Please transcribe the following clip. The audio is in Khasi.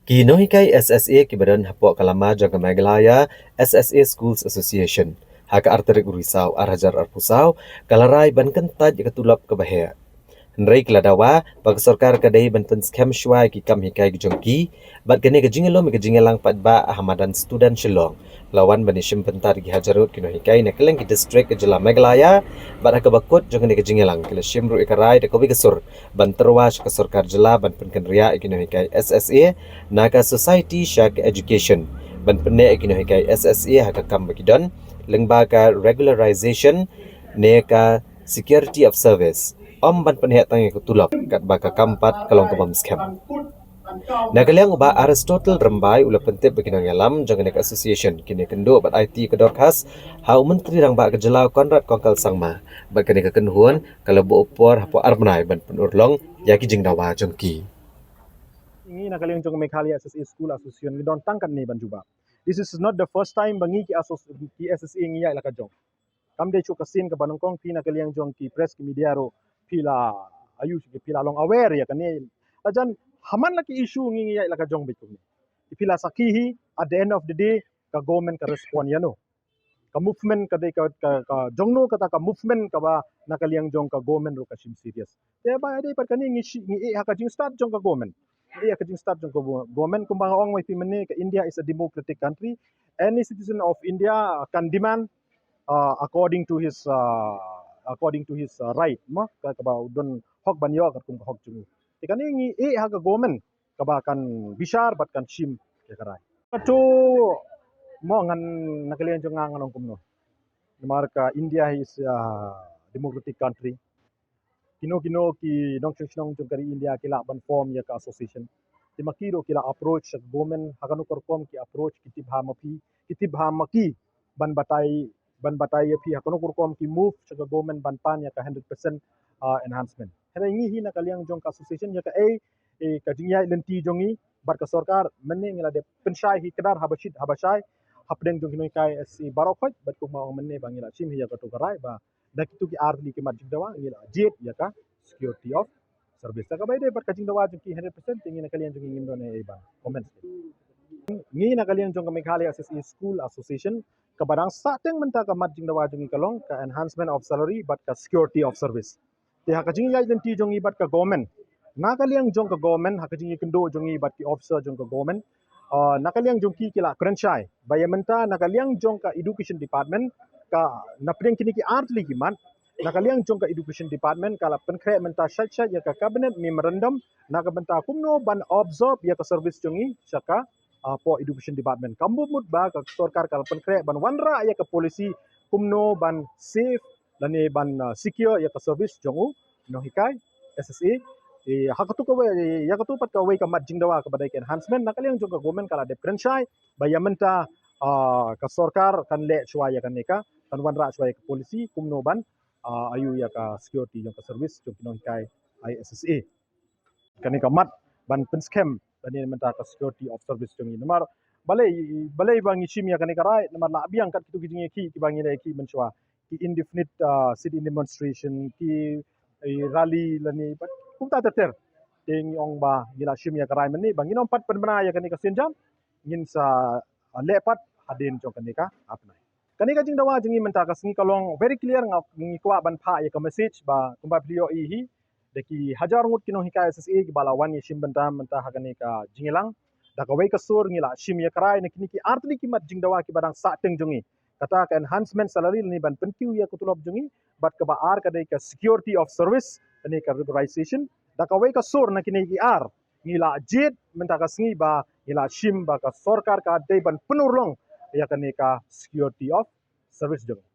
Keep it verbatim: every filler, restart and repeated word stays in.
Ki nonghikai S S A kiba don hapoh ka lama jong ka Meghalaya S S A Schools Association, ha ka ar tarik u Risaw ar hajar arphew saw, ka la rai ban kyntait ïa ka tulop kaba heh. Hynrei ki la dawa ba ka sorkar ka dei ban pynskhem shuwa ïa ki kam hikai ki jong ki, bad kane ka jingïalum ïa ka jingïalang paidbah ha madan student Shillong la wan ban ïashim bynta da ki hajar ngut ki nonghikai na kylleng ki district ka jylla Meghalaya, bad ha kaba kut jong kane ka jingïalang ki la shim ruh ïa ka rai da kawei ka sur ban tyrwa sha ka sorkar jylla ban pynkynriah ïa ki nonghikai S S A na ka Society Shak Education ban pynneh ïa ki nonghikai S S A ha ka kam ba ki don, lyngba ka regularization ne ka security of service, ym ban pynheh tang ïa ka tulop, katba ka kam pat ka long kaba ym skhem. Na ka liang u Bah Aristotle Rymbai u la pyntip ba ki nongïalam jong kane ka association kin ïakynduh bad aiti ïa ka dorkhas ha u Myntri Rangbah ka jylla u Conrad Kongkal Sangma, bad kane ka kynhun ka la buh por hapoh ar bnai ban pynurlong ïa ki jingdawa jong ki. Ngi na ka liang jong Meghalaya S S A School Association ngi don tang katne ban jubab. This is not the first time ba ngi ki asso-, ki S S A ngi ïaid la ka jong. Kam dei shuh ka sien kaba nyngkong, phi na ka liang jong ki press ki media ruh phi la, ayu, phi la long aware ïa kane. La jan, ha man la ki issue ngi ngi ïaid la ka jong bad kumne. Phi la sakhi hi, at the end of the day ka government ka respond ïano. Ka movement ka dei ka, ka, ka jong no kata ka movement kaba na ka liang jong ka government ruh ka shim serious. Te ba dei pat kane ngi shi, ngi ïeh ha ka jingstad jong ka government. Ngi ïeh ha ka jingstad jong ka go-, government. Kumba nga ong wei phi mynne, ka India is a democratic country. Any citizen of India, uh, can demand, uh, according to his, uh, according to his, uh, right, mo, ka, kaba u don hok ban ïoh katkum ka hok jong u. Te kane ngi ïeh ha ka government kaba kan bishar bad kan shim ïa ka rai. Katu mo ngan na ka liang jong nga ngan ong kumno. Namar ka India is a democratic country. Kino kino ki nongshong shnong jong ka ri India ki lah ban form ïa ka association. Te ma ki ruh ki la approach sha ka government, ha kano ka rukom ki approach, ki tip ha ma phi, ki tip ha ma ki ban batai, ban batai ïa phi ha kano ka rukom ki move sha ka government ban pan ïa ka hundred percent, ah, enhancement. Hynrei ngi hi na ka liang jong ka association ïa kaei, eh, ka jingïaid lynti jong ngi bad ka sorkar mynne ngi la dep pynshai hi kdar haba shit haba shai hapdeng jong ki nonghikai S S A baroh khoit, bad kumba ong mynne ba ngi la shim hi ïa katu ka rai ba da kitu ki ar tylli ki mat jingdawa ngi la jied ïa ka security of service. Te kaba ïadei bad ka jingdawa jong ki hundred percent te ngi na ka liang jong ngi ngim don ei ei ban comment. Ngi na ka liang jong ka Meghalaya S S A School Association, kaba dang sahteng mynta ka mat jingdawa jong ngi ka long ka enhancement of salary bad ka security of service. Te ha ka jingïaid lynti jong ngi bad ka government, na ka liang jong ka government, ha ka jingïakynduh jong ngi bad ki officer jong ka government, ah, na ka liang jong ki ki la kren shai ba ïa mynta na ka liang jong ka education department, ka na pdeng kine ki ar tylli ki mat, na ka liang jong ka education department ka la pynkhreh mynta shait shait ïa ka cabinet memorandum na ka bynta kumno ban absorb ïa ka service jong ngi sha ka, ah, poh education department. Ka mut mut ba ka sorkar ka la pynkhreh ban wanrah ïa ka policy kumno ban save lane ban, ah, secure ïa ka service jong u nonghikai S S A. Eh, ha katu kawei, ïa katu pat kawei ka mat jingdawa kaba dei ka enhancement, na ka liang jong ka government ka la dep kren shai ba ïa mynta, ah, ka sorkar kan leh shuwa ïa kane ka, kan wanrah shuwa ïa ka policy kumno ban, ah, ayu ïa ka security jong ka service jong ki nonghikai I S S A. Kane ka mat ban pynskhem lane mynta ka security of service jong ngi. Namar balei, balei ba ngi shim ïa kane ka rai, namar la biang kat kitu ki jingïakhih kiba ngi la ïakhih mynshuwa, ki indefinite, ah, sit-in demonstration, ki, eh, rally lane kumta ter ter. Te ngi ong ba ngi la shim ïa ka rai mynne ba ngin ym pat pynbna ïa kane ka sienjam, ngin sa, ah, leh pat hadien jong kane ka ar bnai. Kane ka jingdawa jong ngi mynta ka sngi ka long very clear, nga, ngi kwah ban phah ïa ka message ba kumba phi ïohi hi, da ki hajar ngut ki nonghikai S S A kiba la wan ïashim bynta mynta ha kane ka jingïalang. Da kawei ka sur ngi la shim ïa ka rai na kine ki ar tylli ki mat jingdawa kiba dang sahteng jong ngi. Kata ka enhancement salary lane ban pynkiew ïa ka tulop jong ngi, bad kaba ar ka dei ka security of service, lane ka regularization. Da kawei ka sur na kine ki ar ngi la jied mynta ka sngi ba ngi la shim ba ka sorkar ka dei ban pynurlong ïa kane ka security of service jong ngi.